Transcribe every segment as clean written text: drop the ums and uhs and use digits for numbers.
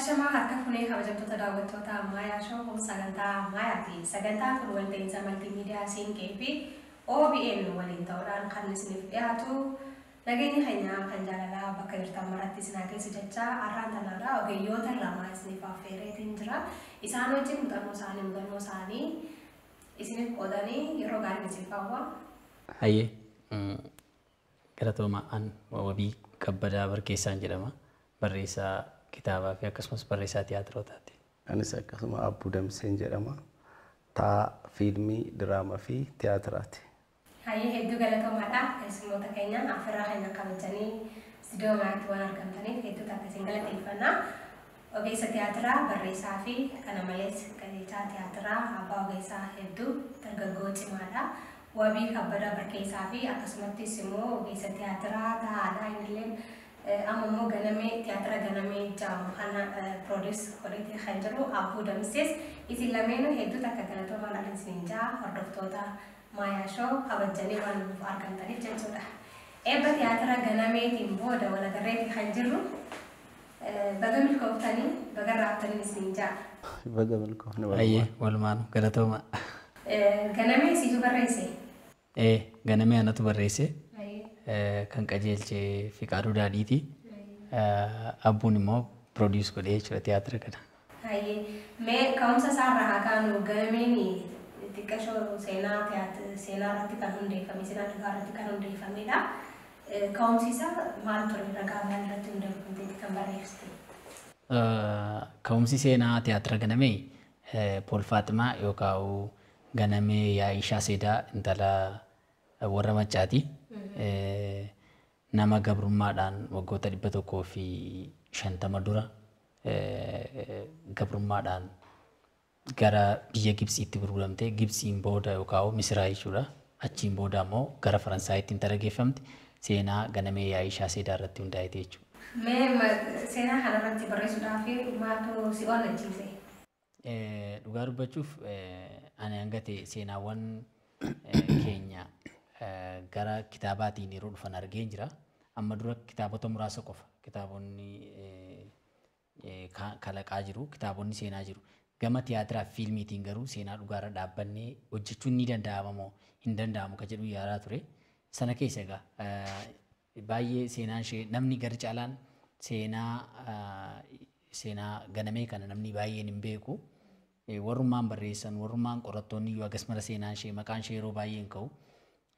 Ashamaa harka funee kabajamtoota daawwattoota Ammayyaa Show sagantaa Ammayyaati. Sagantaan kun walta'iinsa maltiimiidiyaa Siinqee fi OBN waliin ta'uudhaan kan isiniif dhiyaatu. Nageenya keenya kan jaalalaa bakka jirtan maratti isin haa geessu jechaa har'aan tanaadha ogeeyyoota lama isiniif affeereetiin jira. Isaan wajjin muuxannoo isaanii isiniif qoodanii yeroo gaarii isiniif hawwa. Hayyee, galatooma. An Wabii Kabbadaa Barkeessaan jedhama. Barreessaa kitaabaa fi akkasumas barreessaa tiyaatirootaati. Anis akkasuma Abbuu Damseen jedhama. Taa fiilmii, diraamaa fi tiyaatiraati. Hayyee, hedduu galatoomaadha. Keessummoota keenya affeerraa keenya kabajanii istuudiyoo Maayaatti waan argamtaniif hedduu takka isin galateeffanna. Ogeessa tiyaatiraa, barreessaa fi kana malees qajeelchaa tiyaatiraa, abbaa ogeessaa hedduu dargaggoo cimaadha. Wabii Kabbadaa Barkeessaa fi akkasumattis immoo ogeessa tiyaatiraa ta'aadha. Innillee amma immoo Ganamee, tiyaatira Ganamee jedhamu kana produce godhatee kan jiru Abbuu Damsees, isin lameenuu hedduu takka galatoomaan dhala isiniin ja'a, hordoftoota Maayaa Show kabajanii waan nuuf argamtaniif jechuudha. Eebba tiyaatira Ganameetiin booda walagarreetii kan jirru, baga milkooftanii, baga raaftanii isiniin ja'a. Baga milkoofne. Hayyee, walumaanu galatooma. Ganamee siitu barreesse? Ee, Ganamee anatu barreesse. Kan qajeelche Fiqaaduu Daadhiiti. Abbuun immoo produce godhee jechuudha tiyaatira kana. Hayyee, mee ka'umsa isaarraa haa kaanu. Ganameen xiqqashoo seenaa seenaa irratti kan hundeeffame, seenaa dhugaa irratti kan hundeeffamedha. Ka'umsi isaa maal ture? Ragaa maal irratti hundeeffamteeti kan barreessite? Ka'umsi seenaa tiyaatira Ganamee Pool Faaximaa yookaan Ganamee Yaa'ishaa Seedaa intala warra Maccaati. Nama gabrummaadhaan waggoota 150 dura gabrummaadhaan gara biyya Gibsiitti gurguramte. Gibsiin booda yookaan Misiraa jechuudha. Achiin booda immoo gara Faransaayitti intala geeffamte, seenaa Ganamee Yaa'ishaa Seedaa irratti hundaa'eeti jechuudha. Mee seenaa kanarratti barreessuudhaaf maaltu si onnachiise? Dhugaa dubbachuuf, ani hanga ta'e seenaawwan keenya gara kitaabaatiin yeroo dhufan argeen jira. Amma dura kitaabota muraasa qofa kitaabonni kalaqaa jiru, kitaabonni seenaa jiru. Gama tiyaatiraa fi fiilmiitiin garuu seenaa dhugaarra dhaabbannee hojjechuun ni danda'ama moo hin danda'amu ka jedhu yaadaa ture. Sana keessa egaa baay'ee seenaan ishee namni gara caalaan seenaa Ganamee kana namni baay'een hin beeku. Warrummaan barreessan, warrummaan qorattoonni iyyuu akkas mara seenaan ishee, maqaan ishee yeroo baay'ee hin ka'u.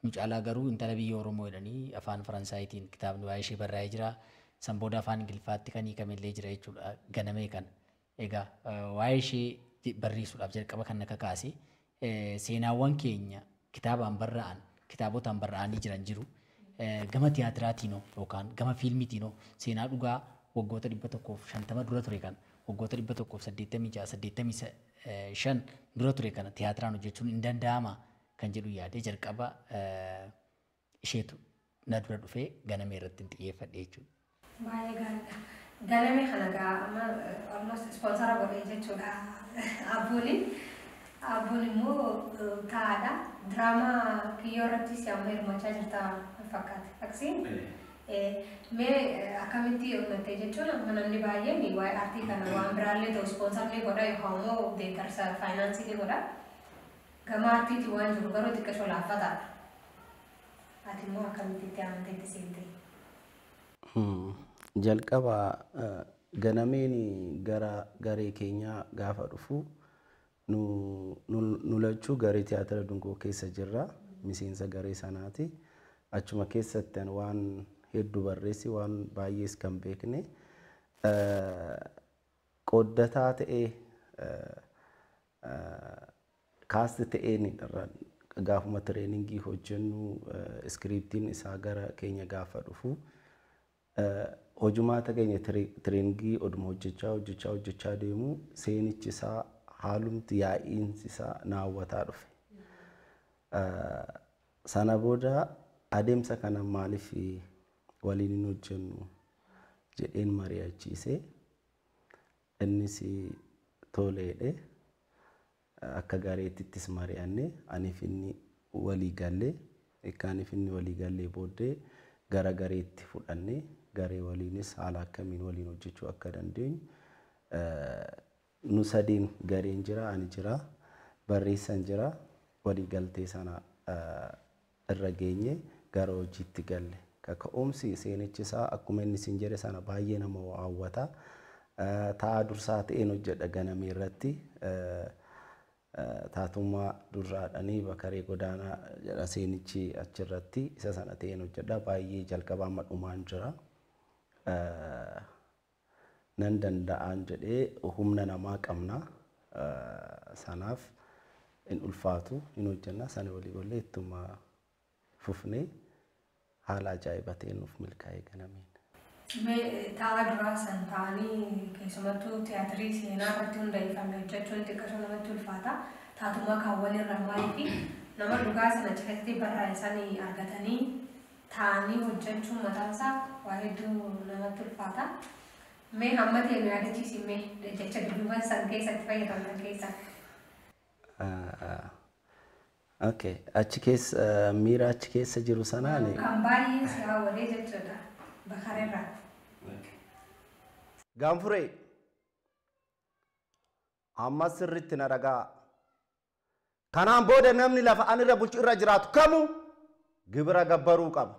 Nu caalaa garuu intala biyya Oromoo jedhanii afaan Faransaayitiin kitaabni waa'ee ishee barraa'ee jira. San booda afaan Ingiliffaatti kan hiikamellee jira jechuudha Ganamee kana. Egaa waa'ee ishee barreessuudhaaf jalqaba kan akka kaase seenaawwan keenya kitaabaan barraa'an, kitaabotaan barraa'anii jiran jiru. Gama tiyaatiraatiinoo yookaan gama fiilmiitiinoo seenaa dhugaa waggoota 150 dura ture kana, waggoota 186, 85 dura ture kana tiyaatiraan hojjechuun hin danda'ama kan jedhu yaadee jalqaba isheetu na dura dhufee Ganamee irratti hin xiyyeeffadhe jechuudha. Baay'ee gaariidha. Ganamee kana gaa amma almost sponsor godhee jechuudha Abbuuni. Abbuun immoo taa'aadha. Diraamaa Kiyyoo irrattis amma hirmaachaa jirta fakkaata. Akkasiin? Mee akkamitti onnattee jechuun, amma namni baay'een waa'ee aartii kana waan biraallee ta'u sponsor ni godha yookaan immoo deeggarsa faayinaansii ni godha. Gama aartiitiin waan jiru garuu xiqqashoo laaffataadha. Ati immoo akkamitti itti amantee itti seente? Jalqaba Ganameen gara garee keenyaa gaafa dhufu nu lachuu garee tiyaatira Dungoo keessa jirra. Miseensa garee sanaati. Achuma keessatti ani waan hedduu barreessi, waan baay'ees kan beekne qooddataa ta'ee, cast ta'een gaafuma training hojjennu scriptiin isaa gara keenya gaafa dhufu, hojumaata keenya training oduma hojjechaa hojjechaa hojjechaa deemu seenichi isaa, haalumti yaa'iinsi isaa na hawwataa dhufe. Sana booda adeemsa kana maaliif waliin hin hojjennu jedheen mari'achiise. Innis toleedhe. Akka gareettittis mari'anne, aniif inni walii gallee, akka aniif inni walii gallee booddee gara gareetti fudhanne, garee waliinis haala akkamiin waliin hojjechuu akka dandeenyu Nu sadiin gareen jira, ani jira, barreessan jira, walii galtee sana irra geenye gara hojiitti galle. Kaka'umsi seenichi isaa akkuma inni isin jedhe sana baay'ee nama hawwata. Ta'a dursaa ta'een hojjedha Ganamee irratti. Taatummaa durraadhanii Bakaree Godaanaa jedha seenichi achirratti isa sana ta'een hojjedha. Baay'ee jalqaba amma dhumaan jira. Nan danda'aan jedhee humna namaa qabna. Sanaaf hin ulfaatu hin hojjenna sana walii gallee ittuma fufnee haala ajaa'iba ta'een nuuf milkaa'ee Ganameen. Mee ta'a duraa san ta'anii keessumattuu tiyaatirii seenaa irratti hundeeffame hojjechuun xiqqasoo namatti ulfaata. Taatummaa kaawwan irraa maaliif nama dhugaa sana achi keessatti barraa'e sanii argatanii ta'anii hojjechuun mataan isaa waa hedduu namatti ulfaata. Mee hamma ta'e nu yaadachiisi mee jecha dudduuban san keessatti fayyadaman keessa. Okay, achi keessa miira achi keessa jiru sanaan Kan baay'ee si hawwatee jechuudha Bakarerraa. Gaanfuree ammas sirriitti na dhagaa. Kanaan booda namni lafa ani irra bulchu irra jiraatu kamuu gibira gabbaruu qaba.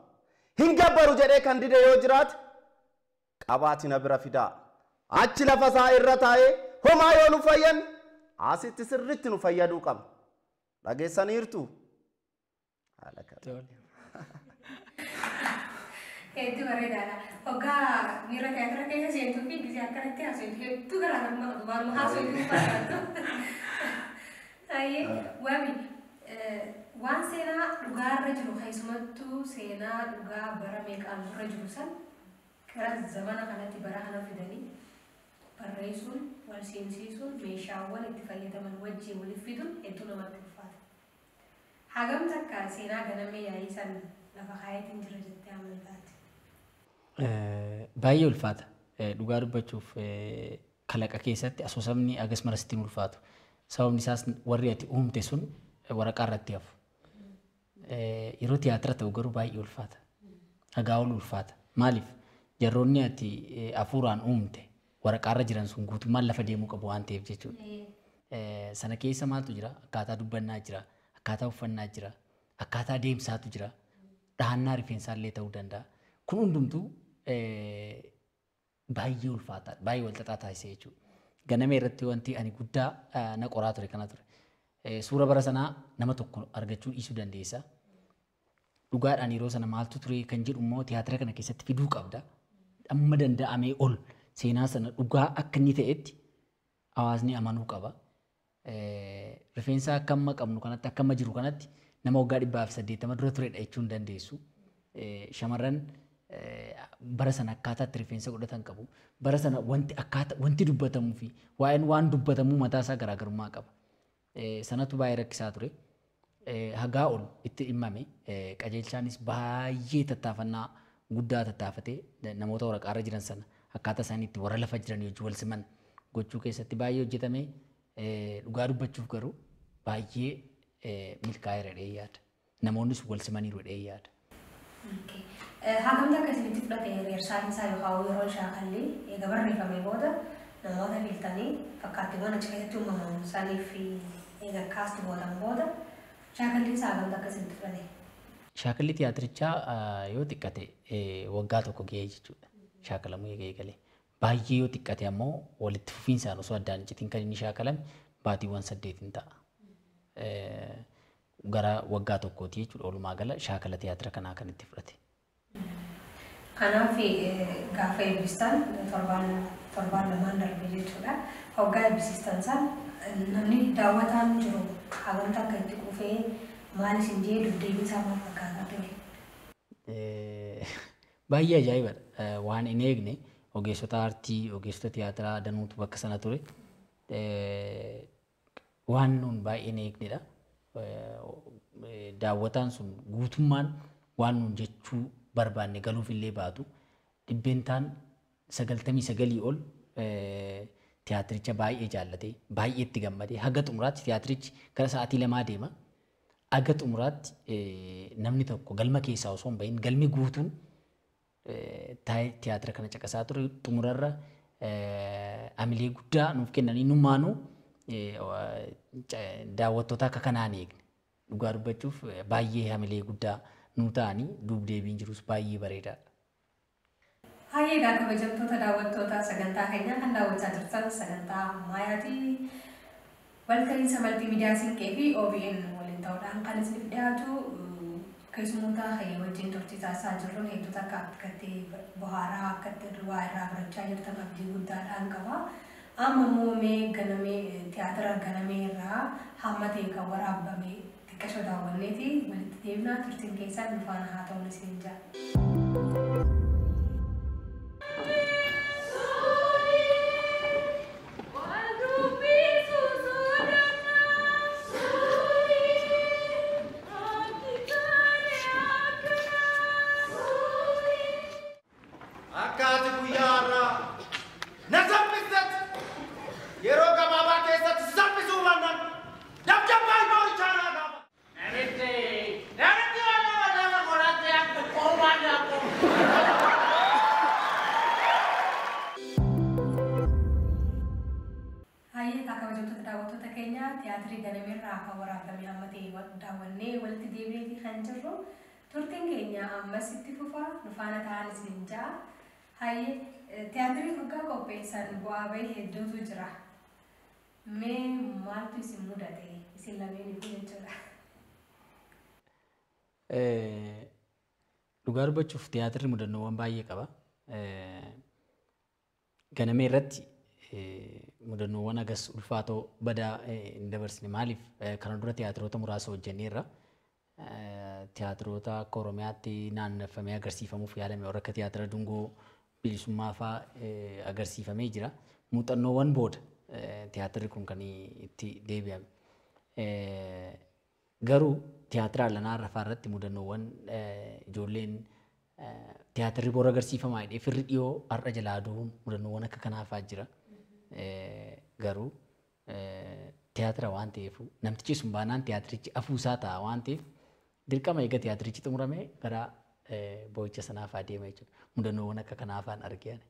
Hin gabbaru jedhee kan dide yoo jiraate qabaati na bira fidaa. Achi lafa isaa irra taa'ee homaa yoo nu fayyan asitti sirriitti nu fayyaduu qaba. Dhageessaniirtu? Haala kana. Hedduu bareedaadha. Hoggaa miira tiyaatira keessa seentuu fi gisee akkanatti haasoftu hedduu garaagarummaa qabu. Waanuma haasoftu fakkaattu. Ayyee waami waan seenaa dhugaarra jiru keessumattuu seenaa dhugaa bara meeqaan dura jiru san gara zamana kanatti bara kana fidanii barreessuun wal seensisuun meeshaawwan itti fayyadaman wajjin waliif fiduun hedduu namatti ulfaata. Hagam takka seenaa Ganamee yaa'ii san lafa kaayetiin jira jettee amantaati? Baay'ee ulfaata. Dhugaa dubbachuuf kalaqa keessatti asoosamni agas marasitti hin ulfaatu. Sababni isaas warri ati uumte sun waraqaa irratti hafu. Yeroo tiyaatira ta'u garuu baay'ee ulfaata. Hagaa ol ulfaata. Maaliif? Jarroonni ati hafuuraan uumte waraqaa irra jiran sun guutummaan lafa deemuu qabu waan ta'eef jechuudha. Sana keessa maaltu jira? Akkaataa dubbannaa jira, akkaataa uffannaa jira, akkaataa deemsaatu jira, dhahannaa rifeensaa illee ta'uu danda'a. Kun hundumtuu baay'ee ulfaataa, baay'ee walxaxaa taasise jechuudha. Ganamee irratti wanti ani guddaa na qoraa ture kana ture. Suura bara sanaa nama tokko argachuu dhiisuu dandeessa. Dhugaadhaan yeroo sana maaltu ture kan jedhu immoo tiyaatira kana keessatti fiduu qabda. Amma danda'amee ol seenaa sana dhugaa akka inni ta'etti hawaasni amanuu qaba. Rifeensa akka amma qabnu kanatti akka amma jiru kanatti nama waggaa 180 dura turedha jechuu hin dandeessu. Shamarran bara sana akkaataa itti rifeensa godhatan qabu. Bara sana wanti akkaataa wanti dubbatamuu fi waa'een waan dubbatamuu mataa isaa garaagarummaa qaba. Sanatu baay'ee rakkisaa ture. Hagaa ol itti dhimmame qajeelchaanis baay'ee tattaafannaa guddaa tattaafatee namoota waraqaarra jiran sana akkaataa isaanii itti warra lafa jiran wajjin wal siman gochuu keessatti baay'ee hojjetame. Dhugaa dubbachuuf garuu baay'ee milkaa'eera jedhee yaada. Namoonnis wal simaniiru jedhee yaada. Hagamta akka isinitti fudhate rehearsaliin isaa yookaan yeroon shaakalli eega barreeffamee booda namoota filtanii fakkaattiiwwan achi keessatti uumaman sanii fi eega cast gootan booda shaakalli isaa hagamta akka isinitti fudhate? Shaakalli tiyaatirichaa yoo xiqqate waggaa tokko ga'ee jechuudha. Shaakalamuu eega eegalee. Baay'ee yoo xiqqate ammoo walitti fufiinsaan osoo addaan hin citin kan inni shaakalame baatiiwwan 8 ta'a. Gara waggaa tokkooti jechuudha walumaa gala shaakala tiyaatira kanaa kan itti fudhate. Kanaaf gaafa eebbistan torbaan lamaan darbe jechuudha. Hoggaa eebbisistan san namni daawwataan jiru hagamta akka itti qufee maal isin jee dubdeebiin isaa maal fakkaataa ture? Baay'ee ajaa'ibadha. Waan hin eegne ogeessota aartii, ogeessota tiyaatiraa danuutu bakka sana ture. Waan nuun baay'ee hin eegnedha. Daawwataan sun guutummaan waan nuun jechuu barbaanne galuuf illee baatu 99% ol tiyaatiricha baay'ee jaallatee baay'ee itti gammadee haga xumuraatti tiyaatirichi gara sa'aatii 2 deema. Haga xumuraatti namni tokko galma keessaa osoo hin bahin galmi guutuun tiyaatira kana caqasaa ture. Xumurarra amilee guddaa nuuf kennanii numaanuu daawwattoota akka kanaan eegne dhugaa dubbachuuf baay'ee amilee guddaa nuu ta'anii duub deebiin jirus baay'ee bareedaadha. Hayyee kabajamtoota daawwattoota sagantaa keenyaa kan daawwachaa jirtan sagantaa ammayyaati. Walta'iinsa maltiimiidiyaa Siinqee fi OBN waliin ta'uudhaan kan isiniif dhiyaatu keessummoota hayyee wajjin turtii taasisaa jirruun hedduutu akka akkatti bohaaraa akkatti waa irraa barachaa jirtan abdii guddaadhaan qaba. Amma immoo mee ganamee tiyaatira ganamee irraa hamma ta'e kan waraabame xiqqashoo daawwanneeti walitti deemnaa turtiin keessaan nu faana haa ta'uun isin jaa. Tiyaatirii ganameerraa akka waraabame hamma ta'e daawwannee walitti deebineeti kan jirru turtiin keenya ammas itti fufa nu faana ta'an isin ja'a. Hayyee tiyaatirii hoggaa qopheessan bu'aa bahii hedduutu jira. Mee maaltu isin mudate isin lameeniifuu jechuudha? Dhugaa dubbachuuf tiyaatirri mudannoowwan baay'ee qaba. Ganamee irratti mudannoowwan agas ulfaatoo badaa hin dabarsine maaliif kana dura tiyaatiroota muraasa hojjenneerra. Tiyaatiroota akka Oromiyaatti naanneffamee agarsiifamuuf yaalame warra akka tiyaatira Dungoo Bilisummaa fa'aa agarsiifamee jira. Muuxannoowwan booda tiyaatirri kun kan itti deebi'ame. Garuu tiyaatira Alanaa Arrafaa irratti mudannoowwan ijoolleen tiyaatirri bor agarsiifamaa jedhee firri dhiyoo har'a jalaa du'uun mudannoowwan akka kanaa fa'aa jira. Garuu tiyaatira waan ta'eef namtichi sun baanaan tiyaatirichi afuusaa ta'a waan ta'eef dirqama eega tiyaatirichi xumurame gara boo'icha sanaa fa'aa deema jechuudha. Mudannoowwan akka kanaa fa'aan argee ani.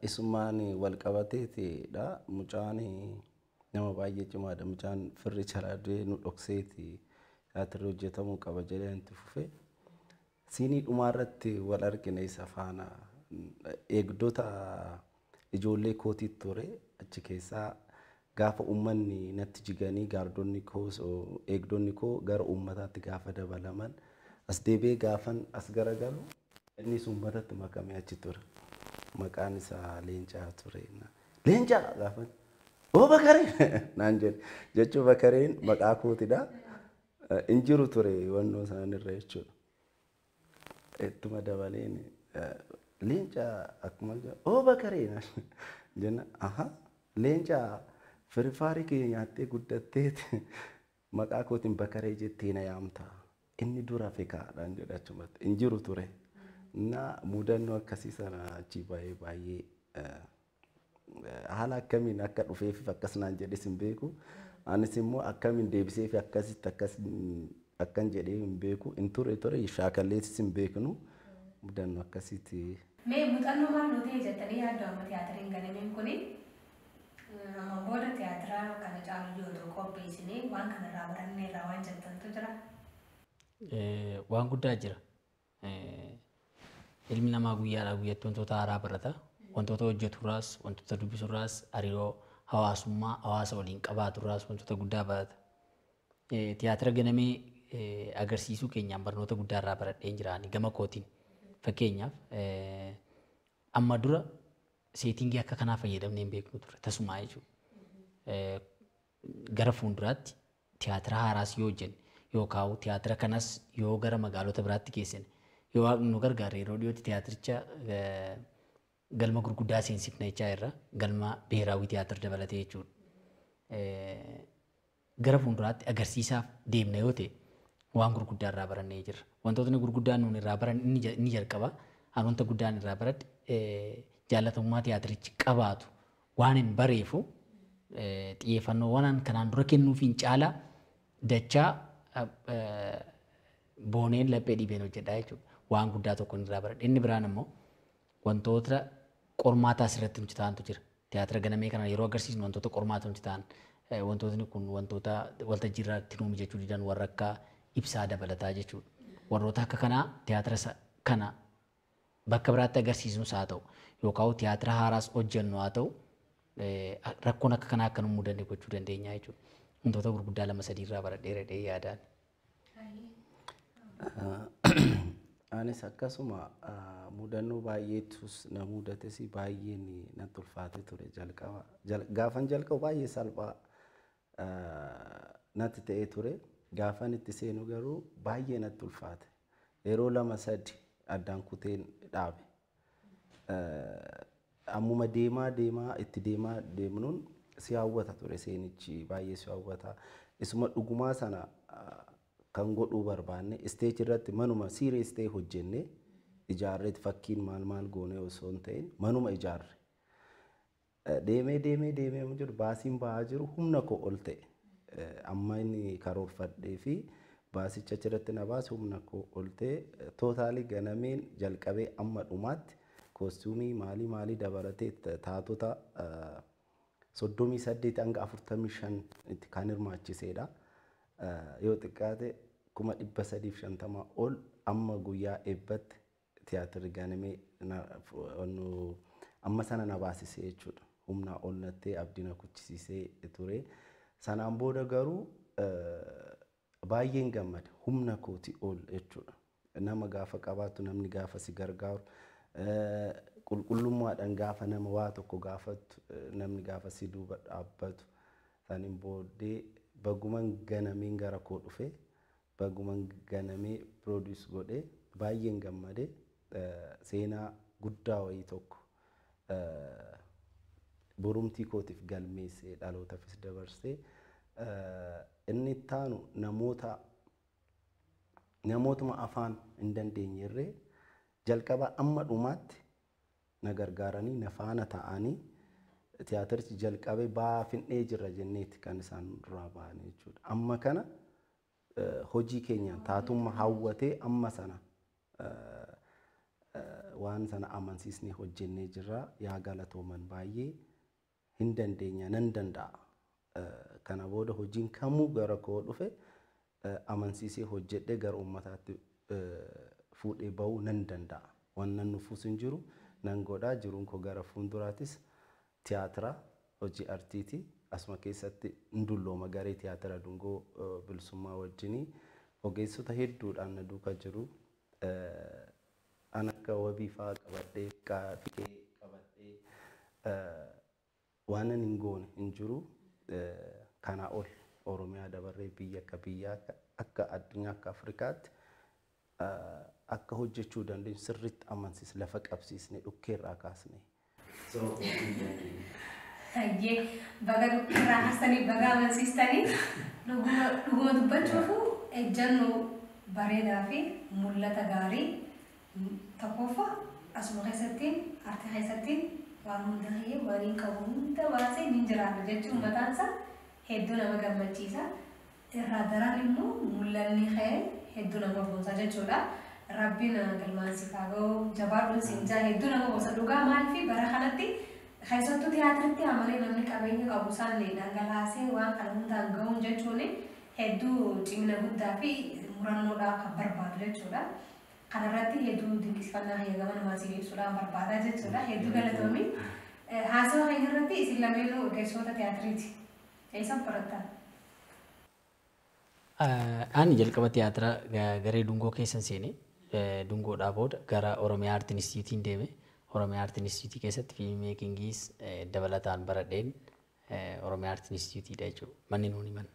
Isumaan wal qabateetidha. Mucaan nama baay'ee cimaadha. Mucaan firri jalaa du'ee nu dhokseeti tiyaatirri hojjetamuu qaba jedhee itti fufe. Siinii dhumaarratti wal argine isa faana eegdota ijoollee kootii ture achi keessaa gaafa uummanni natti jiganii gaardonni koo eegdonni koo gara uummataatti gaafa dabalaman as deebi'ee gaafan as garagalu innis uummatatti makamee achi ture. Maqaan isaa Leencaa ture. Leencaa gaafan oo Bakaree naan jedhe jechuun Bakareen maqaa kootidha. Injiru ture wannoo isaanirra jechuudha. Ittuma dabaleen leencaa akkuma jedhu oo Bakaree jenna aha leencaa firfaarii kee nyaattee guddatteeti maqaa kootiin Bakaree jettee na yaamta inni dura fekaadhaan jedha achumatti injiru ture. Na mudannoo akkasii sana achi baay'ee baay'ee haala akkamiin akka dhufeef akkas naan jedhes hin beeku. Anis immoo akkamiin deebiseef akkasitti akkas akkan jedhee hin beeku hin ture ture shaakalleetis hin beeknu mudannoo akkasiiti. Mee muuxannoo maal nu ta'e jettanii yaaddu amma tiyaatiriin ganameen kuni amma booda tiyaatira kana caalu yoo qopheessinee waan kanarraa baranneerraa waan jettantu jira. Waan guddaa jira. Ilmi namaa guyyaadhaa guyyaatti wantoota haaraa barata. Wantoota hojjeturraas, wantoota dubbisurraas, hariiroo hawaasummaa hawaasa waliin qabaaturraas wantoota guddaa barata. Tiyaatira ganamee agarsiisuu keenyaan barnoota guddaa irraa baradheen jira ani gama kootiin. Fakkeenyaaf amma dura seetingii akka kanaa fayyadamnee hin beeknu ture tasumaa jechuudha. Gara fuulduraatti tiyaatira haaraas yoo hojjenne yookaan tiyaatira kanas yoo gara magaalota biraatti geessine yoo waaqni nu gargaare yeroo dhiyootti tiyaatiricha galma gurguddaa seensifna jechaa irra galma biheeraawii tiyaatira dabalatee jechuudha. Gara fuulduraatti agarsiisaaf deemna yoo ta'e waan gurguddaa irraa barannee jirra. Wantootni gurguddaan nuun irraa baran inni jalqaba. Ani wanta guddaan irraa baradhe jaalatamummaa tiyaatirichi qabaatu waan hin bareefu xiyyeeffannoo waan kanaan dura kennuufiin caalaa dachaa booneen laphee dhibeen hojjedhaa jechuudha. Waan guddaa tokko irraa baradhe. Inni biraan immoo wantoota qormaataa asirratti nuti ta'antu jira. Tiyaatira Ganamee kana yeroo agarsiisnu wantoota qormaataa nuti ta'an, wantootni kun wantoota waltajjii irratti nu mijachuu didan warra akka ibsaa dabalataa jechuudha. Warroota akka kanaa tiyaatira kana bakka biraatti agarsiisnus haa ta'u yookaan tiyaatira haaraas hojjennu haa ta'u, rakkoon akka kanaa akka nu mudanne gochuu dandeenya jechuudha. Wantoota gurguddaa lama sadii irraa baradheera jedhee yaadaan. Anis akkasuma mudannoo baay'eetus na mudates, baay'een natti ulfaatee ture jalqaba. Gaafan jalqabu baay'ee salphaa natti ta'ee ture. Gaafan itti seenu garuu baay'ee natti ulfaate. Yeroo lama sadi addaan kuteen dhaabe. Ammuma deemaa deemaa itti deemaa deemnuun si hawwata ture, seenichi baay'ee si hawwata. Isuma dhugumaa sana kan godhuu barbaanne stage irratti manuma serious ta'e hojjenne, ijaarreet fakkiin maal maal goone osoo hin ta'in manuma ijaarre. Deemee deemee deemee jiru baasiin ba'aa jiru humna koo ol ta'e. Amma inni karoorfadhee fi baasicha achirratti na baase humna koo ol ta'e. Totally Ganameen jalqabee amma dhumaatti costume maalii maalii dabalatee taatota 38 hanga 45 itti kan hirmaachisedha. Yoo xiqqaate 350,000 ol amma guyyaa eebbatti Tiyaatirri Ganamee amma sana na baasise jechuudha. Humnaa ol nattee abdii na kuchisiisee ture. Sanaan booda garuu baay'een gammada, humna kooti ol jechuudha. Nama gaafa qabaattu, namni gaafa si gargaaru, qulqullummaadhaan gaafa nama waa tokko gaafattu, namni gaafa si duuba dhaabbatu, saniin booddee baguman Ganameen gara koo dhufe, baguman Ganamee produce godhee baay'een gammade. Seenaa guddaa wayii tokko borumtii kootiif galmeessee dhalootaafis dabarsee. Inni ittaanu namoota namootuma afaan hin dandeenyerree jalqaba amma dhumaatti na gargaaranii na faana ta'anii tiyaatirichi jalqabee ba'aa fin'ee jirra jenneeti kan isaan duraa ba'an jechuudha. Amma kana hojii keenyaan taatummaa hawwatee amma sana waan sana amansiisnee hojjennee jirra. Yaa galatooman, baay'ee hin dandeenya, nan danda'a. Kana booda hojiin kamuu gara koo dhufe amansiisee hojjedhee gara uummataatti fuudhee bahuu nan danda'a. Waan nufuus hin jiru nan godhaa. Jiruun koo gara fuulduraatis tiyaatira, hojii artiiti. Asuma keessatti hin dullooma garee Tiyaatira Dungoo Bilisummaa wajjinii ogeessota hedduudhaan na duuka jiru. An akka wabii fa'aa qabadhee, fiqee qabadhee waan hin goone hin jiru. Kanaa ol Oromiyaa dabarree biyya akka biyyaa, akka addunyaa, akka Afrikaatti akka hojjechuu dandeenyu sirriitti amansiis lafa qabsiisne dhukkeerraa kaasne. Hayyee, baga dhukkeerraa kaastanii, baga amansiistanii. Dhuguma dubbachuufu ejjannoo bareedaa fi mul'ata gaarii. Tokkoffaa asuma keessatti artii keessatti waan hunda hayyee waan hin qabu hunda baasee ni jiraata jechuun mataansaa hedduu nama gammachiisa. Irraa daran immoo mul'anni ka'ee hedduu nama boonsa jechuudha. Rabbiin galmaan siif haa ga'u, jabaadhuun siin jaa. Hedduu nama boonsa dhugaa. Maaliif bara kanatti keessattuu tiyaatiritti amanee namni qabeenya qabu isaan dhangalaasee waan kana hundaan ga'uun jechuun hedduu cimina guddaa fi murannoodhaa kan barbaadu jechuudha. Kanarratti hedduu dinqisiifannaa fayyadama namaa siif ibsuudhaan barbaadaa jechuudha. Hedduu galatoomi. Haasawa keenya irratti isin lameenuu ogeessota tiyaatiriiti. Eessa barattan? Ani jalqaba tiyaatira garee Dungoo keessan seene. Dungoodhaa booda gara Oromiyaa Art Instituutiin deeme. Oromiyaa Art Instituutii keessatti film makingiis dabalataan baradheen Oromiyaa Art Instituutiidha jechuudha. Manni nuuni manna.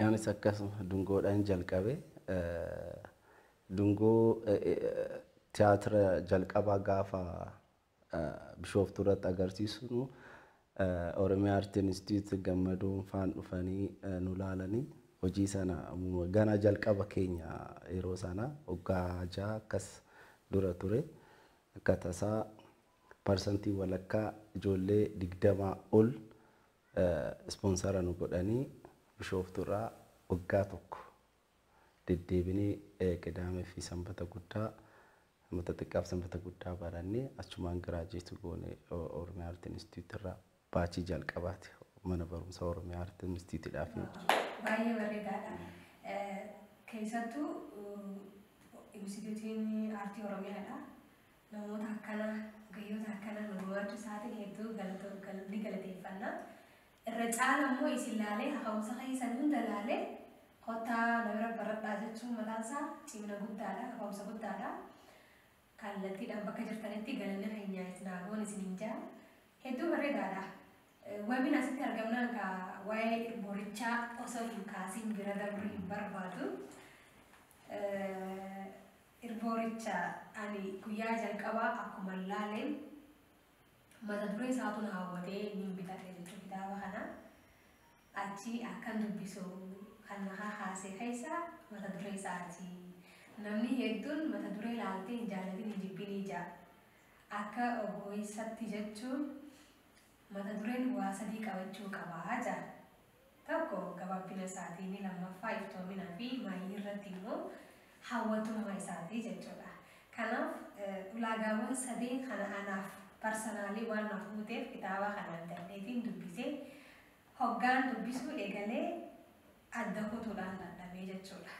Anis akkasuma Dungoodhaan jalqabe. Dungoo tiyaatira jalqabaa gaafa Bishooftuu irratti agarsiisnu Oromiyaa Art Institute gammaduun faan dhufanii nu laalanii hojii sana gana jalqaba keenya yeroo sana waggaa 6 akkas dura ture. Akka tasaa parsantii walakkaa ijoollee 20 ol sponsor nu godhanii Bishooftuurraa waggaa tokko Deddeebinee Qidaamee fi Sanbata guddaa, Sanbata xiqqaaf Sanbata guddaa barannee achumaan graduate goone Oromiyaa Art Institute irraa baachii jalqabaati mana barumsa Oromiyaa Art Instituteedhaaf. Baay'ee bareedaadha. Keessattuu Instituutiin Aartii Oromiyaadha. Namoota akkanaa, gayyoota akkanaa nu gumaachuu isaatiin hedduu ni galateeffanna. Irra caala immoo isin laalee kaka'umsa keessan hunda laalee kottaa na bira baradhaa jechuun mataan isaa cimina guddaadha, kaka'umsa guddaadha. Kallattiidhaan bakka jirtanitti galanni keenya isin haa goon isiniin jaa. Hedduu bareedaadha. Wabiin asitti argamnaan ka waa'ee irboorichaa osoo hin kaasin bira darbuu hin barbaadu. Irbooricha ani guyyaa jalqabaa akkuma laaleen mata duree isaatu na hawwatee niin bitadhe jechuudha kitaaba kana. Achi akkan dubbisu kan na kaasee keessa mata duree isaati. Namni hedduun mata duree ilaaltee hin jaallatin hin jibbinii jaa. Akka ogeessatti jechuun mata dureen waa sadii qabachuu qabaa jaa. Tokko gabaabbina isaatiin, lammaffaa iftoominaa fi maayii irratti immoo hawwatummaa isaatii jechuudha. Kanaaf ulaagaawwan sadeen kana anaaf personally waan naaf guuteef kitaaba kana bitadheetiin dubbisee hoggaan dubbisuu eegalee adda kutuudhaan dadhabee jechuudha.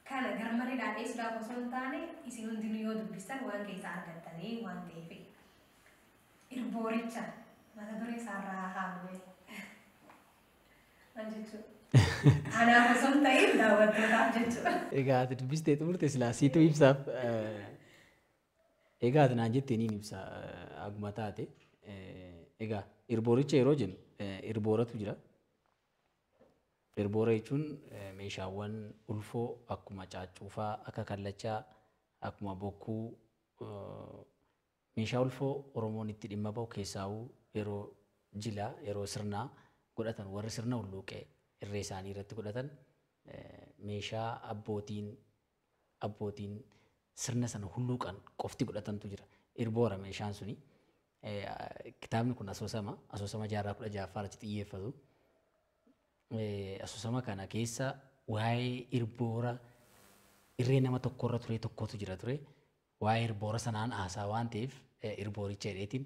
Kana garmalee dhaadheessuudhaaf osoo hin taane isin hundinuu yoo dubbistan waan keessaa argattanii waan ta'eef. Irbooricha mata duree isaarraa haamame. Maal jechuudha? Anaaf osoo hin ta'in daawwattootaaf jechuudha. Egaa ati dubbistee xumurte silaa siitu ibsaaf. Egaa ati naan jettee niin ibsa aguma taate. Egaa irbooricha yeroo jennu irbooratu jira. Irboora jechuun meeshaawwan ulfoo akkuma caaccuufaa, akka kallachaa, akkuma bokkuu meeshaa ulfoo Oromoon itti dhimma bahu keessaawuu yeroo jilaa, yeroo sirnaa godhatan warri sirna hulluuqee irree isaanii irratti godhatan meeshaa abbootiin sirna sana hulluuqan qofti godhatantu jira. Irboora meeshaan suni. Kitaabni kun asoosama jaarraa 16ffaa irratti xiyyeeffatu. Asoosama kana keessa waa'ee irboora irree nama tokkorra ture tokkotu jira ture. Waa'ee irboora sanaan haasaa waan ta'eef irbooricha jedheetiin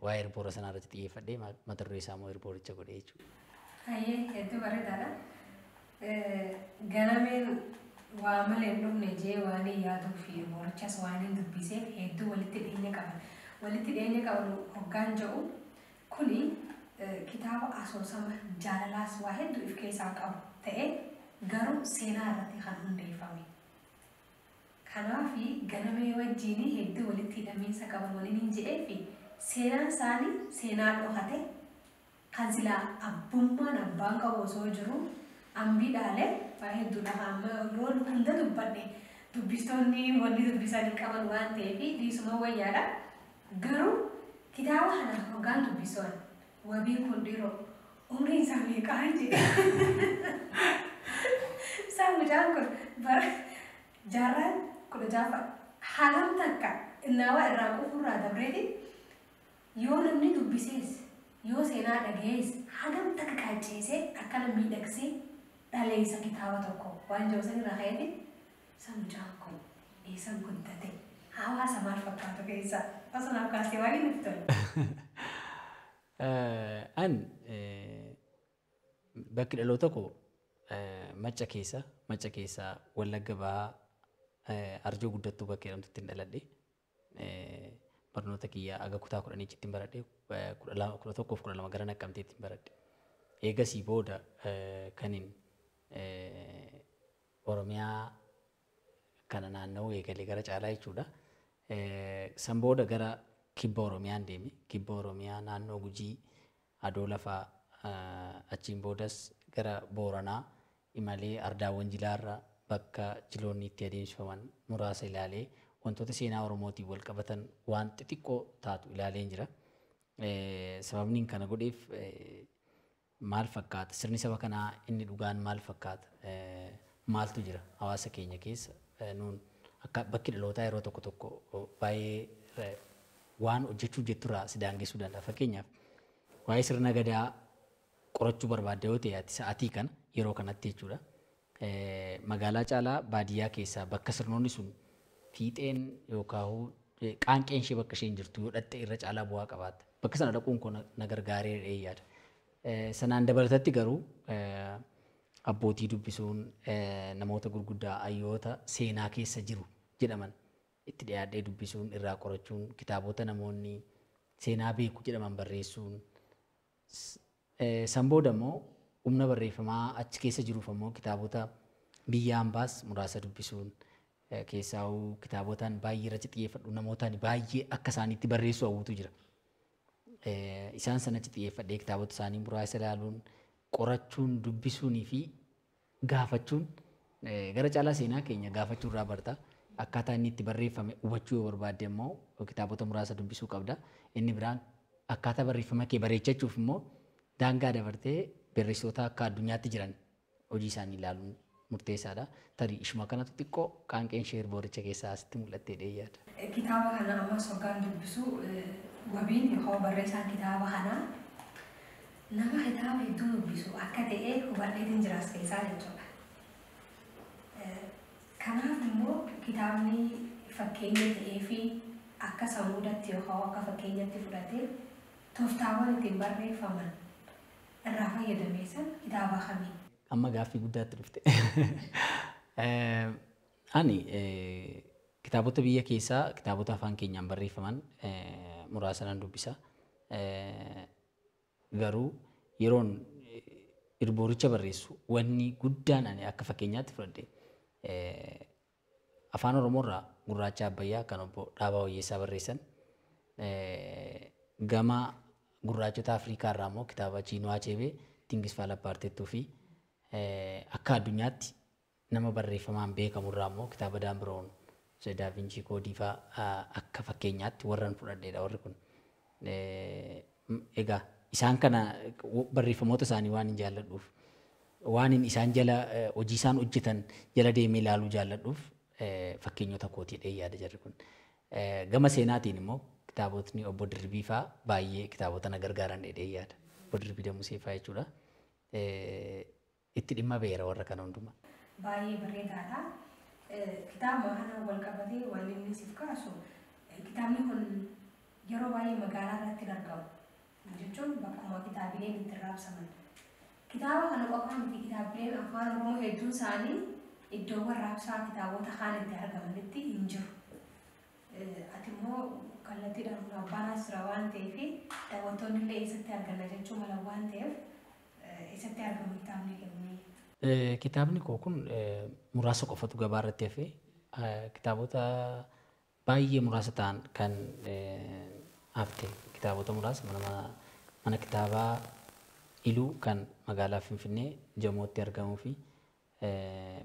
waa'ee irboora sanaa irratti xiyyeeffadhee mata duree isaa immoo irbooricha godhee jechuudha. Hayyee hedduu bareedaadha. Ganameen waa malee hin dhufne jee waan hin yaaduu fi irboorichas waan hin dubbiseef hedduu walitti dhiyeenya qaban. Walitti dhiyeenya qaban hoggaan jedhu kuni kitaaba asoosama jaalalaas waa hedduu of keessaa qabu ta'ee garuu seenaa irratti kan hundeeffame. Kanaaf ganamee wajjin hedduu walitti hidhamiinsa qaban waliin hin jedhee fi seenaan isaanii seenaa dhokate kan silaa abbummaan abbaan qabu osoo jiru ambii dhaalee waa hedduudha. Amma yoo hunda dubbadhe dubbistoonni wanni dubbisanii qaban waan ta'eef dhiisuma wayyaadha. Garuu kitaaba kana hoggaan dubbisuun wabiin kun dhiiroo umriin isaa meeqaa jedhe. Isaan mucaan kun bara jaarraa 16ffaa hagam takka innaawaa irraa qufuurraa dabreeti yoo namni dubbisees yoo seenaa dhagayees hagam takka qaacceesee akkana miidhagsee dhaleessa kitaaba tokko waan jiru san irraa ka'eeti isa mucaan kun eessa guddate hawaasa maal fakkaatu keessa osoo naaf kaastee waan inni tole. An bakki dhaloota koo Macca keessa Wallagga Bahaa Arjoo Guddattuu bakka jedhamtutti hin dhaladhe. Barnoota kiyyaa aga kutaa 10 ittiin baradhe, 11 fi 12 gara Naqqamteetti hin baradhe. Eegasii booda kanin Oromiyaa kana naanna'uu eegalee gara caalaa jechuudha. San booda gara kibba Oromiyaan deeme. Kibba Oromiyaa naannoo Gujii, Adoola fa'aa achiin boodas gara Booranaa imalee ardaawwan jilaarra bakka jiloonni itti adeemsifaman muraasa ilaalee wantoota seenaa Oromootiin wal qabatan waan xixiqqoo taatu ilaaleen jira. Sababni kana godheef maal fakkaata? Sirni saba kanaa inni dhugaan maal fakkaata? Maaltu jira hawaasa keenya keessa? Nuun akka bakki dhalootaa yeroo tokko tokko baay'ee waan hojjechuu jetturraa si daangessuu danda'a. Fakkeenyaaf waa'ee sirna gadaa qorachuu barbaadde yoo ta'e ati sa'aatii kana yeroo kanatti jechuudha. Magaalaa caalaa baadiyyaa keessaa bakka sirnoonni sun fiixeen yookaan qaanqeen ishee bakka isheen jirtu yoo dhatte irra caalaa bu'aa qabaatta. Bakka sana dhaquun koo na gargaaree yaada. Sanaan dabalatatti garuu abbootii dubbisuun namoota gurguddaa hayyoota seenaa keessa jiru jedhaman itti dhiyaadhee dubbisuun irraa qorachuun kitaabota namoonni seenaa beeku jedhaman barreessuun san booda immoo humna barreeffamaa achi keessa jiruuf ammoo kitaabota biyya hambaas muraasa dubbisuun keessaa'uu kitaabotaan baay'ee irratti xiyyeeffadhu namootaan baay'ee akka isaaniitti barreessuu hawwutu jira. Isaan sanatti xiyyeeffadhee kitaabota isaanii muraasa ilaaluun qorachuun dubbisuunii fi gaafachuun gara caalaa seenaa keenya gaafachuu irraa barta. Akkaataa inni itti barreeffame hubachuu yoo barbaadde immoo kitaabota muraasa dubbisuu qabda. Inni biraan akkaataa barreeffama kee bareechachuuf immoo daangaa dabartee barreessitoota akka addunyaatti jiran hojii isaanii ilaaluun murteessaadha. Tarii ishuma kanatu xiqqoo qaanqeen ishee booricha keessaa asitti mul'attee yaada. Kitaaba kana ammas hoggaan dubbisu wabiin yookaan barreessaan kitaaba kanaa nama kitaaba hedduu dubbisu akka ta'e hubadheetiin jiraas keessaa jechuudha. Kanaaf immoo kitaabni fakkeenya ta'ee fi akka samuudatti yookaan akka fakkeenyatti fudhatee tooftaawwan ittiin barreeffaman irraa fayyadamee san kitaaba kamii? Amma gaaffii guddaatti dhufte. Ani kitaabota biyya keessaa kitaabota afaan keenyaan barreeffaman muraasa nan dubbisa. Garuu yeroon irbooricha barreessu wanni guddaan ani akka fakkeenyaatti fudhadhe afaan Oromoorraa Gurraacha Abbayyaa kan obbo Dhaabaa Wayyeessaa barreessan gama gurraachota Afrikaa irraa immoo kitaaba Chinua Achebe Things Fall Apart fi akka addunyaatti nama barreeffamaan beekamu irraa immoo kitaaba Dan Brown Da Vinci Code fa'aa akka fakkeenyaatti warran fudhadheedha warri kun. Egaa isaan kana barreeffamoota isaanii waan hin jaalladhuuf waan isaan jala hojii isaan hojjetan jala deemee ilaaluu jaalladhuuf fakkeenyota kootii dhee yaada jarri kun. Gama seenaatiin immoo kitaabotni obbo Dirribii fa'aa baay'ee kitaabota na gargaaran dhee yaada. Obbo Dirribii Damusee fa'aa jechuudha. Itti dhimma beera warra kana hundumaa. Baay'ee bareedaadha. Kitaaba kana wal qabatee waan inni siif kaasu kitaabni kun yeroo baay'ee magaalaa irratti hin argamu. Jechuun bakkuma kitaabileen itti raabsaman. Kitaaba kana qofaa miti kitaabileen afaan Oromoo hedduun isaanii iddoowwan raabsaa kitaabota kaan itti argamanitti hin jiru. Ati immoo kallattiidhaan abbaan as jira waan ta'eef daawwattoonni illee eessatti arganna jechuu mala waan ta'eef eessatti argamu kitaabni kennee? Kitaabni koo kun muraasa qofatu gabaa irratti hafe kitaabota baay'ee muraasa ta'an kan hafte kitaabota muraasa mana kitaabaa Iluu kan magaalaa Finfinnee Jamootti argamuu fi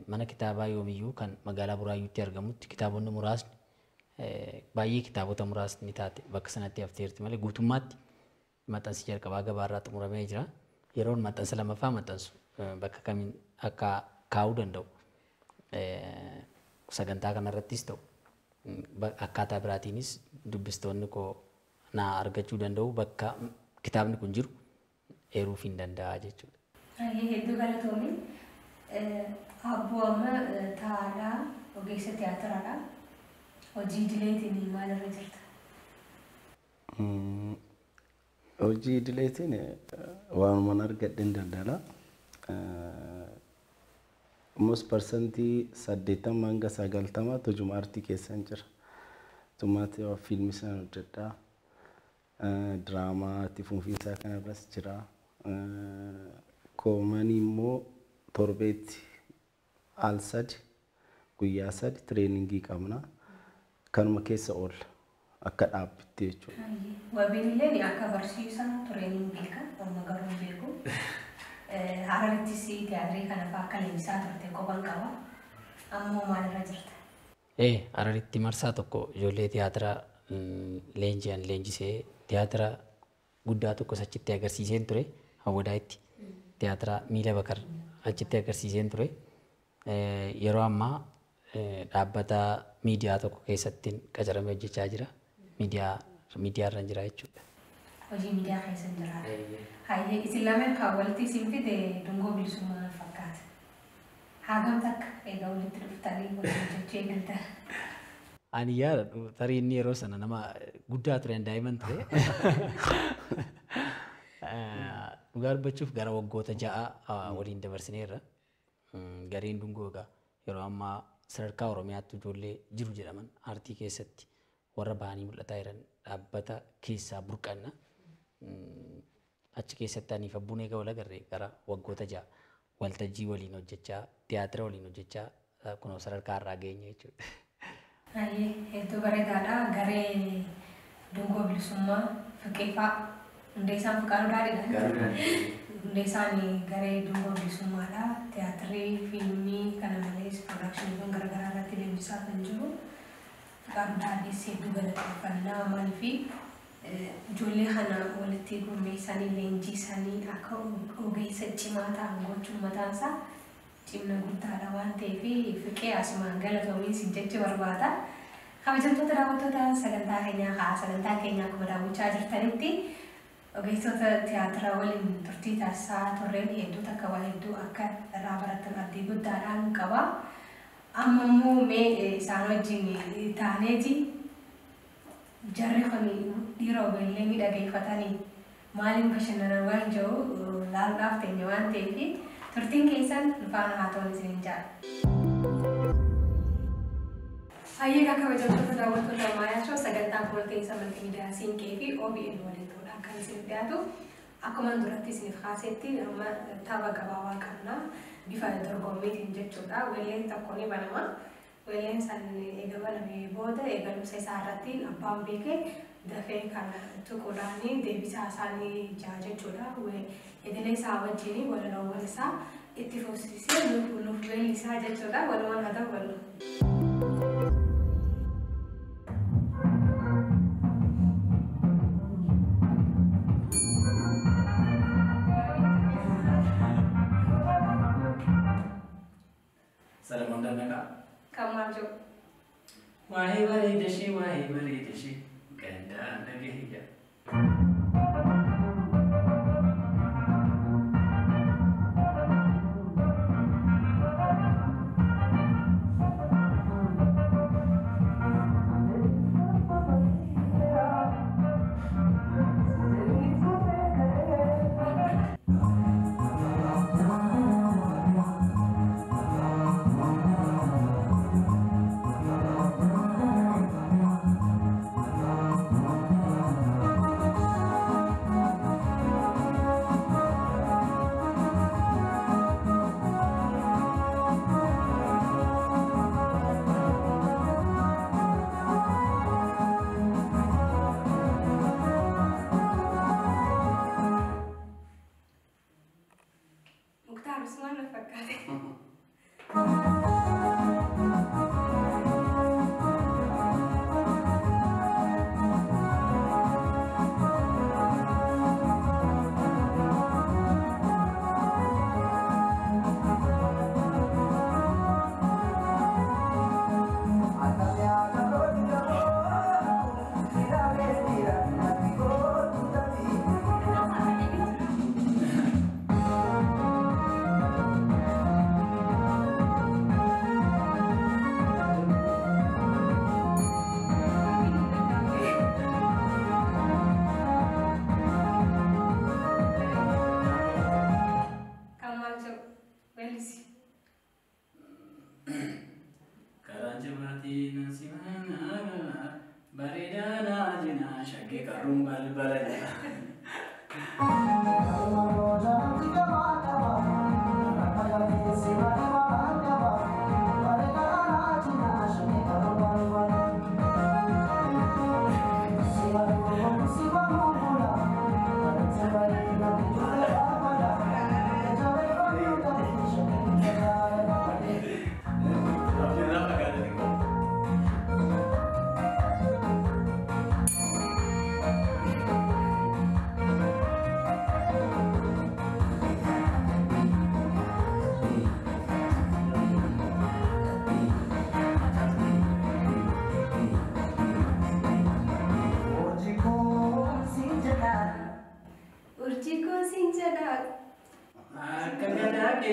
mana kitaabaa Yoomiyyuu kan magaalaa Buraayyuutti argamutti kitaabonni muraasni baay'ee kitaabota muraasni taate bakka sanatti hafteerti malee guutummaatti maxxansi jalqabaa gabaarraa xumuramee jira. Yeroon maxxansa lammaffaa maxxansu bakka kamiin akka kaa'uu danda'u sagantaa kanarrattis ta'u akkaataa biraatiinis dubbistoonni koo naa argachuu danda'u bakka kitaabni kun jiru eeruuf hin danda'a jechuudha. Hedduu galatoomi. Abboo amma taa'aadhaa ogeessa tiyaatiraadha. Hojii idileetiin maalirra jirta? Hojii idileetiin waanumaan argadheen daldala. Almost 80% hanga 90% hojuma aartii keessan jira. Tummaatti fiilmii sana hojjedha. Diraamaa itti fufiinsaa kanarras jira. Koomanii immoo torbeetti al sadi guyyaa sadi tireeningii qabna. Kanuma keessa oolla akka dhaabbitti jechuudha. Wabiin illee akka barsiisaa tureen beeka amma garuu hin beeku. Hararittis tiyaatirii kana fa'aa akka leenjisaa turte qofan qaba. Ammoo maalirra jirta? Hararitti marsaa tokko ijoollee tiyaatira leenji'an leenjisee tiyaatira guddaa tokkos achitti agarsiiseen ture Hawwadaayitti tiyaatira Miila Bakar achitti agarsiiseen ture. Yeroo ammaa dhaabbata miidiyaa tokko keessatti qacaramee hojjechaa jira. Miidiyaa irra jira jechuudha. Hojii miidiyaa keessa jira. Hayyee isin lameen kan walitti isin fide dungoo bilisummaa fakkaata. Hagam takka egaa walitti dhuftanii waliin hojjechuu eegaltan. Ani yaadadhu tarii inni yeroo sana nama guddaa ture daa'imman ture. Dhugaa dubbachuuf gara waggoota 6 waliin dabarsineerra. Gareen Dungoo egaa yeroo ammaa sadarkaa Oromiyaatti ijoollee jiru jedhaman aartii keessatti warra bahanii mul'ataa jiran dhaabbata keessaa burqanna. Achi keessatti aniif abbuun eega wal agarree gara waggoota 6 waltajjii waliin hojjechaa, tiyaatira waliin hojjechaa kunoo sadarkaa irraa geenye jechuudha. Baay'ee hedduu bareedaadha. Garee Dungoo Bilisummaa Fiqeefaa Hundeessaan Fiqaaduu Daadhiidha. Hundeessaan garee Dungoo Bilisummaadha. Tiyaatirii, fiilmii kana malees piroodaakshiniiwwan garaagaraa irratti leenjisaa kan jiru. Fiqaaduu Daadhiis hedduu galateeffannaa maaliifi ijoollee kana walitti gurmeessanii leenjisanii akka ogeessa cimaa ta'an gochuun mataan isaa cimna guddaadha waan ta'eef Fiqee asumaan galatoomiin jechuu barbaada. Kabajamtoota daawwattoota sagantaa keenyaa haa sagantaa keenyaa akkuma daawwachaa jirtanitti ogeessota tiyaatira waliin turtii taasisaa turreen hedduu takka waa hedduu akka irraa baratan abdii guddaadhaan qaba. Amma immoo mee isaan wajjin taaneeti jarri kun dhiira ogeellee miidhageeffatanii maaliin bashannanan waan jiru laaluudhaaf teenya waan ta'eef turtiin keessan nu faana haa ta'uun isiniin jedha. Hayyeegaa kabajamtoota daawwattoota ammayyaa sagantaan kunuunsa maltiimiidiyaa Siinqee fi OBN waliin ta'uudhaan kan isin dhiyaatu. Akkuma duratti isiniif kaasetti amma tapha gabaabaa qabna bifa dorgommiitiin jechuudha. Weelleen tokko ni banama. Weelleen san eega banamee booda eegalumsa isaa irratti abbaan beekee dafee kan tuquudhaan deebisaa isaanii jaa jechuudha. Idilee isaa wajjin walaloowwan isaa itti fufsiisee nuuf weellisaa jechuudha. Walumaan haa ta'u wallu. Salamoon Dannaqaa. Kan maal jedhu? Waa'ee bareeda ishee, waa'ee bareeda ishee gandaan dhagahee jira. Muktaar Usmaan na fakkaate. Kan maal jedhu? Weellisi. Karaa jabaatii na simanaa bareedaa naa jinaa shaggee qarruun balbala jira.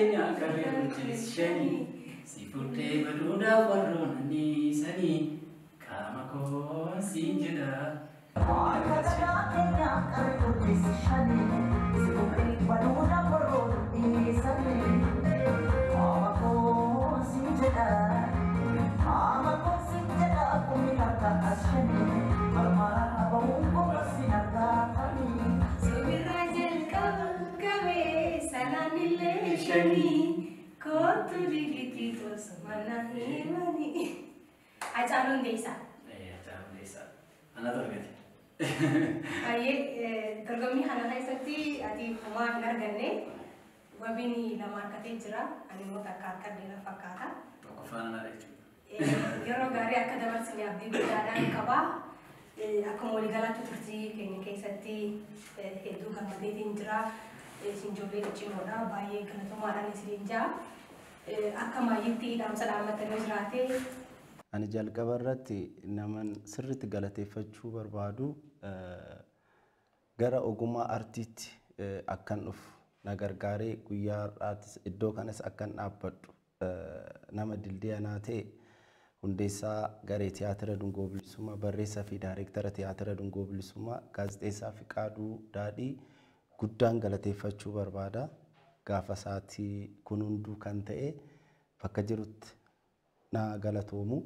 keenya qarree bulchees shanii si fuudhee baduudhaaf warroon anniisanii qaama koo siin jedha. Kootu ligitii tosuma na himani. Hacaaluu Hundeessaa. Hacaaluu Hundeessaa. Anatu argate. Baay'ee dorgommii kana keessatti ati homaa hin arganne wabiin lama harkatee jira. Ani immoo takka harkadhee na fakkaata. Tokkoffaan ana jechuudha. Yeroo gaarii akka dabarsine abdii guddaadhaan qaba. Akkuma waliigalaatti turtii keenya keessatti hedduu gammadeetiin jira. Isin ijoollee cimoodha. Baay'ee galatoomaadhaan isiniin jira. Akka maayyitti dhaamsa dhaammatanii jiraate. Ani jalqaba irratti naman sirriitti galateeffachuu barbaadu gara ogummaa artiitti akkan dhufu na gargaaree guyyaa har'aattis iddoo kanas akkan dhaabbadhu nama dildiyanaa ta'e hundeessaa garee tiyaatira Dungoo Bilisummaa barreessaa fi daayireektara tiyaatira Dungoo Bilisummaa gaazexeessaa Fiqaaduu Daadhii guddaan galateeffachuu barbaada. Gaafa isaatii kun hunduu kan ta'e bakka jirutti na galatoomu.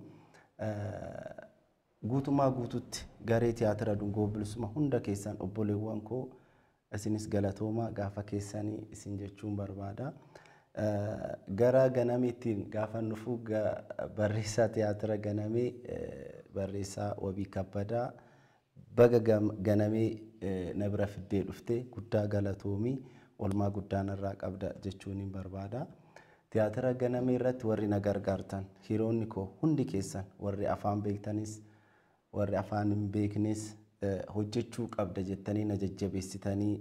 Guutummaa guututti garee tiyaatira Dungoo Bilisummaa hunda keessan obboleewwan koo isinis galatooma gaafa keessanii isin jechuun barbaada. Gara ganameettiin gaafa dhufu barreessaa tiyaatira ganamee barreessaa Wabii Kabbadaa baga ganamee na bira fiddee dhufte guddaa galatoomii olmaa guddaa narraa qabda jechuun hin barbaada. Tiyaatira ganamee irratti warri na gargaartan hiriyoonni koo hundi keessan warri afaan beektanis warri afaan hin beeknes hojjechuu qabda jettanii na jajjabeessitanii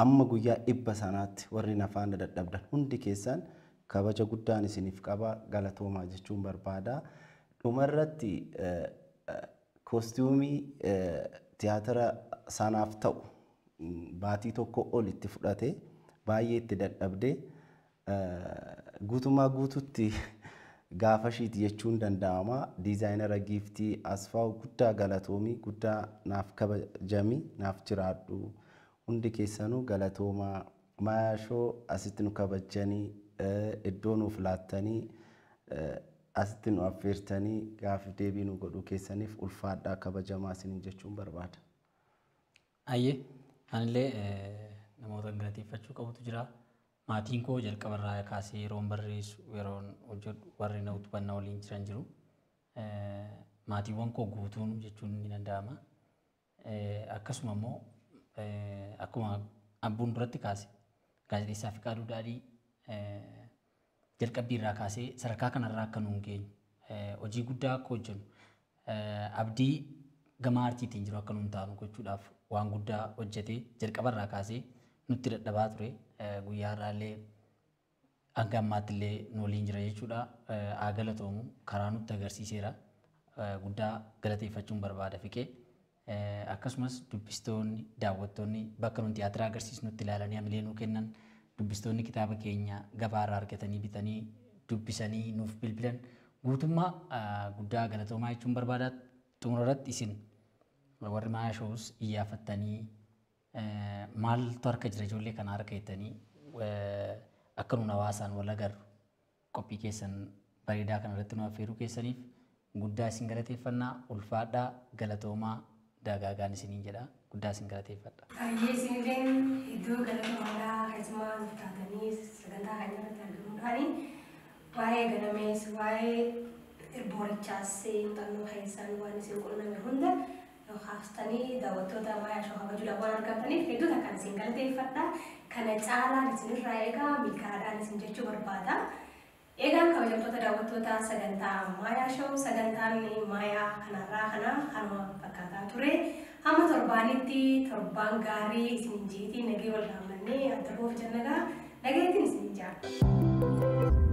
amma guyyaa 100 sanaatti warri na faana dadhabdan hundi keessan kabaja guddaan isiniif qaba galatoomaa jechuun barbaada. Dhumarratti koostiyuumii tiyaatira sanaaf ta'u baatii tokko ol itti fudhate baay'ee itti dadhabde guutummaa guututti gaafa ishiiti jechuun danda'ama. Diizaayinara Giiftii Asfaaw guddaa galatoomii guddaa naaf kabajami naaf jiraadhu. Hundi keessanuu galatoomaa maashoo asitti nu kabajanii iddoo nuuf laattanii asitti nu affeertanii gaafa deebii nu godhuu keessaniif ulfaadhaa kabajamaa isiniin jechuun barbaada. Ayyee anillee namoota galateeffachuu qabutu jira. Maatiin koo jalqabarraa kaasee yeroon barreessu yeroon hojjedhu warri na utuban na waliin jiran jiru. Maatiiwwan koo guutuun jechuun ni danda'ama. Akkasuma immoo akkuma abbuun duratti kaase gaazexeessaa Fiqaaduu Daadhii jalqabbii irraa kaasee sadarkaa kanarraa akka nuun geenyu hojii guddaa akka hojjennu abdii gama aartiitiin jiru akka nuun taanu gochuudhaaf waan guddaa hojjetee jalqabarraa kaasee nutti dadhabaa ture guyyaa har'aallee hanga ammaatti illee nu waliin jira jechuudha. Haa galatoomu karaa nutti agarsiiseera. Guddaa galateeffachuun barbaada Fiqee. Akkasumas dubbistoonni daawwattoonni bakka nuti tiyaatira agarsiisnutti ilaalanii hamilee nuu kennan dubbistoonni kitaaba keenya gabaarraa argatanii bitanii dubbisanii nuuf bilbilan guutummaa guddaa galatoomaa jechuun barbaada. Xumura irratti isin warri maashoos iyyaafattanii maaltu harka jira ijoollee kana harka jettanii akka nuun hawaasaan wal agarru qophii keessan bareedaa kana irratti nu affeeruu keessaniif guddaa isin galateeffannaa ulfaadhaa galatoomaa dagaagaan isiniin jedha guddaa isin galateeffadha. Baay'ee isinilleen hedduu galatoomaadhaa keessumaa nuuf taatanii sagantaa kana irratti argamuudhaani waa'ee ganamees waa'ee irboorichaas muuxannoo keessan waan isin qunname hunda haastanii daawwattoota Maayaa Shoo kabajuudhaaf waan argamtaniif hedduu takkaan isin galateeffadha. Kana caalaan isinirraa eegaa milkaa'aadhaan isin jechuu barbaada. Eegaan kabajamtoota daawwattoota sagantaa Maayaa Shoo sagantaan Maayaa kanarraa kana kanuma fakkaataa ture. Hamma torbaanitti torbaan gaarii isin jiitii nagee wal gaamannee adda boof jennagaa nageetiin isin jaalladha.